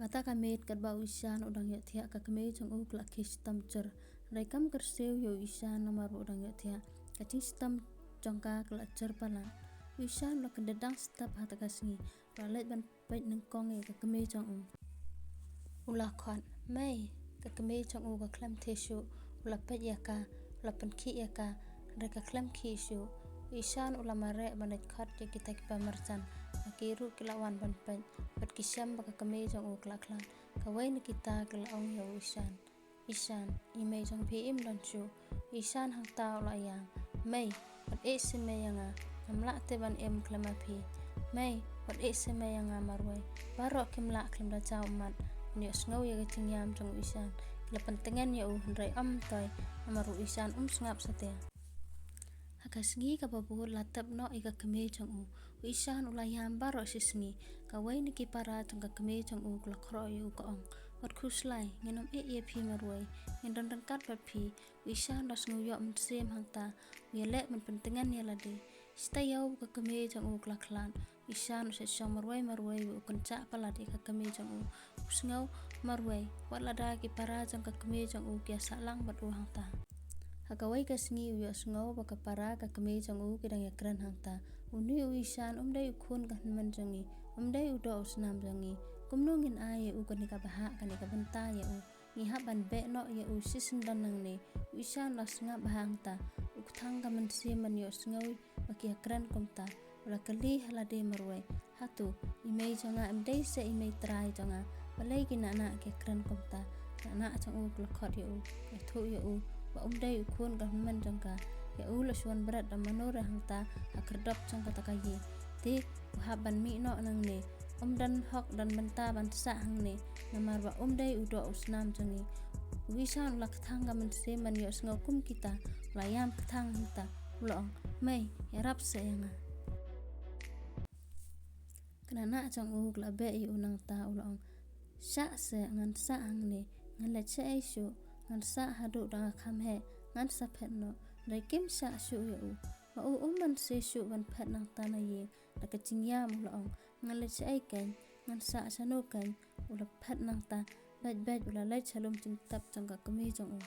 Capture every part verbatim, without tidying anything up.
Kata ka miet katba u Ishan u dang ïohthiah, ka kmie jong u ka la khie shitom jur. Hynrei kam kyrsiew ïa u Ishan namar ba u dang ïohthiah. Ka jingshitom jong ka ka la jur palat. U Ishan u la kyndit dang step ha kata ka sngi. U la leit ban peit nyngkong ïa ka kmie jong u. U la khot, "Mei." Ka kmie jong u ka khlem thiah shuh. U la peit ïa ka, u la pynkhih ïa ka, hynrei ka khlem khih shuh. U Ishan u la mareh ban leit khot ïa kita kiba marjan. Ba ki ruh ki la wan ban peit. Bad ki shem ba ka kmie jong u ka la khlad. Kawei na kita ka la ong ïa u Ishan, "Ishan, i mei jong phi im don shuh." U Ishan hangta u la ïam, "Mei, wat ïeh seh mei ïa nga. Ngam lah te ban im khlem ma phi. Mei, wat ïeh seh mei ïa nga marwei." Baroh kim lah khlem da jaw ummat. Ban ïohsngew ïa ka jingïam jong u Ishan, ki la pyntngen ïa u hynrei ym toi, namar u Ishan um sngap satia. Ha ka sngi kaba bud la tep noh ïa ka kmie jong u. U Ishan u la ïam baroh shi sngi. Kawei na ki para jong ka kmie jong u ka la khroh ïa u, ka ong, "Wat khuslai, ngin ym ïeh ïa phi marwei. Ngin don ryngkat bad phi." U Ishan u la sngew ïoh mynsiem hangta. U ïaleh ban pyntngen ïa lade. Shi taïew ka kmie jong u ka la khlad. U Ishan u sa shong marwei marwei, u kynjah palat ïa ka kmie jong u. U sngew marwei wat lada ki para jong ka kmie jong u ki ïa sah lang bad u hangta. Ha kawei ka sngi u ïohsngew ba ka para ka kmie jong u ki dang ïakren hangta. Une u Ishan um dei u khun ka hynmen jong ngi, um dei u doh u snam jong ngi. Kumno ngin ai ïa u kane ka bhah, kane ka bynta ïa u? Ngi hap ban beh noh ïa u shisyndon nangne. U Ishan u la sngap bha hangta. U kthang ka mynsiem ban ïohsngew ba ki ïakren kumta. U la kylli ha lade marwei, "Hato i mei jong nga im dei seh i mei trai jong nga? Balei ki nahnah ki ïakren kumta?" Ki nahnah jong u ki la khot ïa u, ki la ïathuh ïa u ba um dei u khun ka hynmen jong ka. Ïa u la shu wan bret da mano re hangta ha khyrdop jong kata ka ïing. Te u hap ban mih noh nangne. Um don hok don bynta ban sah hangne, namar ba um dei u doh u snam jong ngi. U Ishan u la kthang ka mynsiem ban ïohsngew kum kita. U la ïam kthang hangta. U la ong, "Mei, ïarap seh ïa nga." Ka nahnah jong u ka la beh ïa u nangta, u la ong, "Shah seh, ngan sah hangne. Ngan leit shaei shuh? Ngan sah haduh da nga kham heh, ngan sa phet noh." Hynrei kim shah shuh ïa u. Ma u um ban seh shuh ban phet nangta na ïing. Da ka jingïam u la ong, "Ngan leit shaei kein? Ngan sah shano kein?" U la phet nangta. Beit beit u la leit sha lum jingtep jong ka kmie jong u.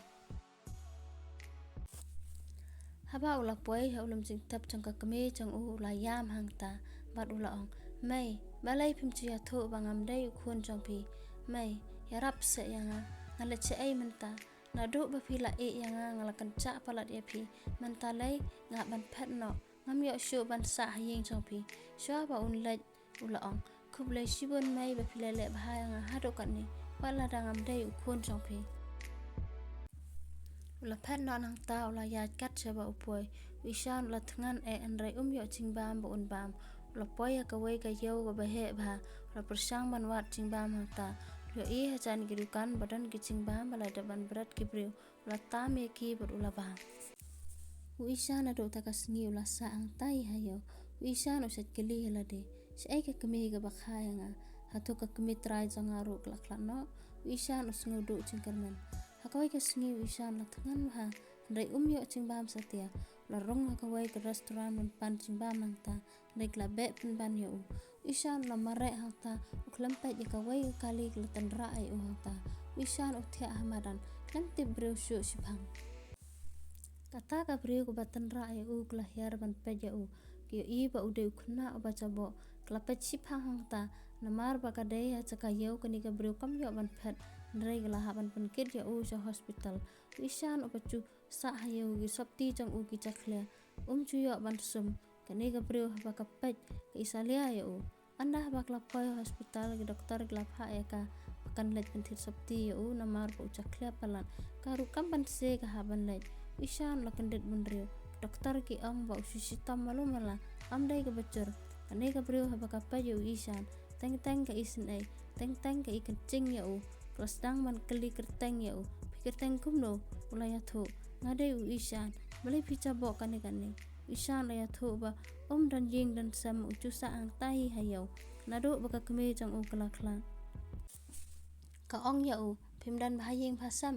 Haba u la poi ha u lum jingtep jong ka kmie jong u, u la ïam hangta bad u la ong, "Mei, balei phim ju ïathuh ba ngam dei u khun jong phi? Mei, ïarap seh ïa nga. Ngan leit shaei mynta? Naduh ba phi la ïeh ïa nga, nga la kynjah palat ïa phi. Mynta lei nga hap ban phet noh. Ngam ïoh shuh ban sah ha ïing jong phi." Shuwa ba un leit, u la ong, "Khublei shibun mei ba phi la leh bha ïa nga haduh katne, wat lada ngam dei u khun jong phi." U la phet noh nangta, u la ïaid kat sha ba u poi. U Ishan u la thngan eh, hynrei um ïoh jingbam ba un bam. U la poi ha kawei ka ïew kaba heh bha. U la pyrshang ban wad jingbam hangta. U la ïohi hajan ki dukan ba don ki jingbam ba la dep ban bret ki briew. U la tam ïa ki bad u la bam. U Ishan naduh kata ka sngi u la sah hangtai ha ïew. U Ishan u shait kylli ïa lade, "Shaei ka kmie kaba kha ïa nga? Hato ka kmie trai jong nga ruh ka la khlad noh?" U Ishan u sngew duh jingkyrmen. Ha kawei ka sngi u Ishan u la thngan bha, hynrei um ïoh jingbam satia. U la rung ha kawei ka restaurant ban pan jingbam hangta. Hynrei ki la beh pynban ïa u. U Ishan u la mareh hangta, u khlem peit ïa kawei ka kali ka la tynrah ïa u hangta. U Ishan u thiah ha madan, khlem tip briew shuh shiphang. Kata ka briew kaba tynrah ïa u ka la hiar ban peit ïa u. Ka ïohi ba u dei u khynnah uba jaboh. Ka la peit shiphang hangta, namar ba ka dei ha jaka ïew kane ka briew kam ïoh ban phet. Hynrei ka la hap ban pynkit ïa u sha hospital. U Ishan uba ju sah ha ïew, ki sopti jong u ki jakhlia. Um ju ïoh ban sum. Kane ka briew haba ka peit ka i salia ïa u. Ynda haba ka la poi hospital, ki doktor ki la phah ïa ka ba kan leit pynthied sopti ïa u namar ba u jakhlia palat. Ka ruh kam banse ka hap ban leit. U Ishan u la kyndit bynriew. Ki doktor ki ong ba u shu shitom malu mala, kam dei kaba jur. Kane ka briew haba ka peit ïa u Ishan, teng teng ka isynei, teng teng ka ikynjing ïa u. Ka la sdang ban kylli kyrteng ïa u. "Phi kyrteng kumno?" U la ïathuh, "Nga dei u Ishan. Balei phi jaboh kane kane?" U Ishan u la ïathuh ba um don ïing don sem, u ju sah hangtai ha ïew. Naduh ba ka kmie jong u ka la khlad. Ka ong ïa u, "Phim don bha ïing bha sem?"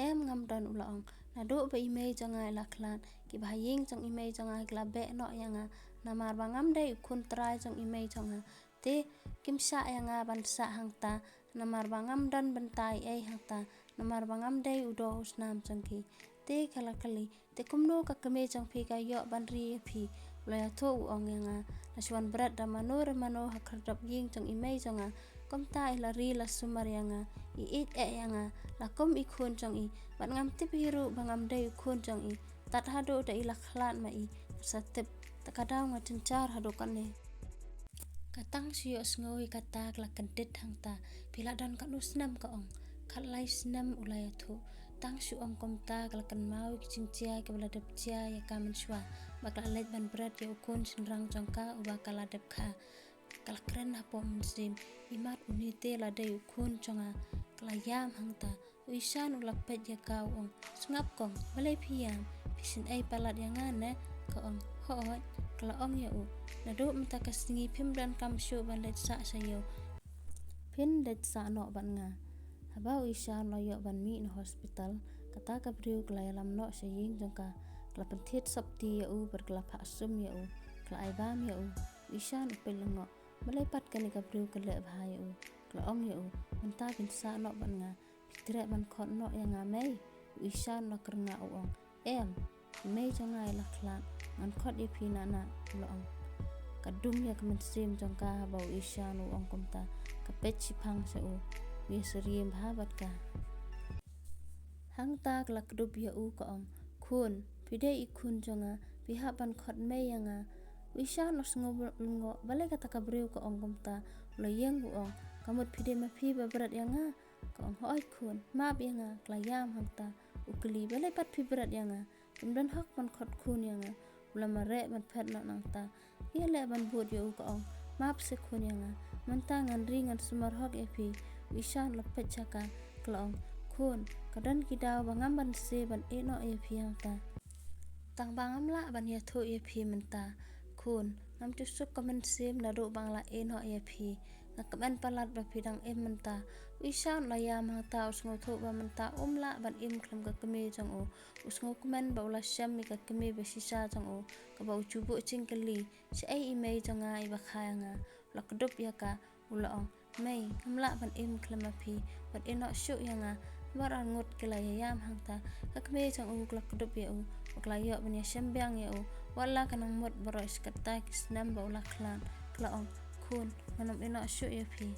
"Em, ngam don," u la ong. "Naduh ba i mei jong nga i la khlad, ki bha ïing jong i mei jong nga ki la beh noh ïa nga. Namar ba ngam dei u khun trai jong i mei jong nga. Te kim shah ïa nga ban sah hangta. namar ba ngam don bynta ei ei hangta, namar ba ngam dei u doh u snam jong ki. Te ka la kylli, te kumno ka kmie jong phi ka ïoh ban ri ïa phi? U la ïathuh u ong ïa nga, la shu wan bret da mano re mano ha khyrdop ïing jong i mei jong nga. Kumta i la ri la sumar ïa nga, i ïeit eh ïa nga la kum i khun jong i, bad ngam tip hi ruh ba ngam dei u khun jong i. Tat haduh da i la khlad ma i, sa tip, ta ka daw nga jynjar haduh kane. Ka tang shu ïohsngew ïa kata ka la kyndit hangta. Phi la don katno snem? Ka ong. Khatlai snem, u la ïathuh. Tang shu ong kumta ka la kynmaw ïa ki jingjia kiba la dep jia ïa ka mynshuwa, ba ka la leit ban bret ïa u khun shynrang jong ka uba ka la dep kha. Ka la kren hapoh mynsiem, imat une te la dei u khun jong nga. Ka la ïam hangta. U Ishan u la peit ïa ka, u ong, sngap kong, balei phi ïam? Phi sngewsih palat ïa nga ne? Ka ong, hooid. Ka la ong ïa u, naduh mynta ka sngi phim donkam shuh ban leit sah sha ïew, phin leit sah noh bad nga. Haba u Ishan u la ïoh ban mih na hospital, kata ka briew ka la ïalam noh sha ïing jong ka. Ka la pynthied sopti ïa u bad ka la phah sum ïa u. Ka la ai bam ïa u. U Ishan u peit lyngngoh, balei pat kane ka briew ka leh bha ïa u? Ka la ong ïa u, mynta phin sah noh bad nga. Phi treh ban khot noh ïa nga mei? U Ishan u la kyrngah, u ong, em, i mei jong nga i la khlad, ngan khot ïa phi nahnah, u la ong. Ka dum ïa ka mynsiem jong ka haba u Ishan u ong kumta. Ka peit shiphang sha u, u ïasyriem bha bad ka. Hangta ka la kdup ïa u, ka ong, khun, phi dei i khun jong nga, phi hap ban khot mei ïa nga. U Ishan u la sngew lyngngoh, balei kata ka briew ka ong kumta. U la ïeng, u ong, ka mut phi dei ma phi ba bret ïa nga? Ka ong, hooid khun, map ïa nga. Ka la ïam hangta. U kylli, balei pat phi bret ïa nga? Phim don hok ban khot khun ïa nga. U la mareh ban phet noh nangta. Ïaleh ban bud ïa u, ka ong, map seh khun ïa nga. Mynta ngan ri ngan sumar hok ïa phi. U Ishan u la peit sha ka, ka la ong, khun, ka don ki daw ba ngam banse ban ïeh noh ïa phi hangta. Tang ba ngam lah ban ïathuh ïa phi mynta. Khun, ngam ju suk ka mynsiem naduh ba nga la ïeh noh ïa phi. Nga kmen palat ba phi dang im mynta. U Ishan u la ïam hangta, u sngewthuh ba mynta um lah ban im khlem ka kmie jong u. U sngewkmen ba u la shem ïa ka kmie ba shisha jong u, kaba u ju buh jingkylli, shaei i mei jong nga iba kha ïa nga. U la kdup ïa ka, u la ong, mei, ngam lah ban im khlem ma phi, wat ïeh noh shuh ïa nga. Baroh arngut ki la ïaïam hangta. Ka kmie jong u ka la kdup ïa u, u ka la ïoh ban ïashem biang ïa u. Wat la ka nang mut baroh shi katta ki snem ba u la khlad. Ka la ong, khun, ngan ym ïeh noh shuh ïa phi.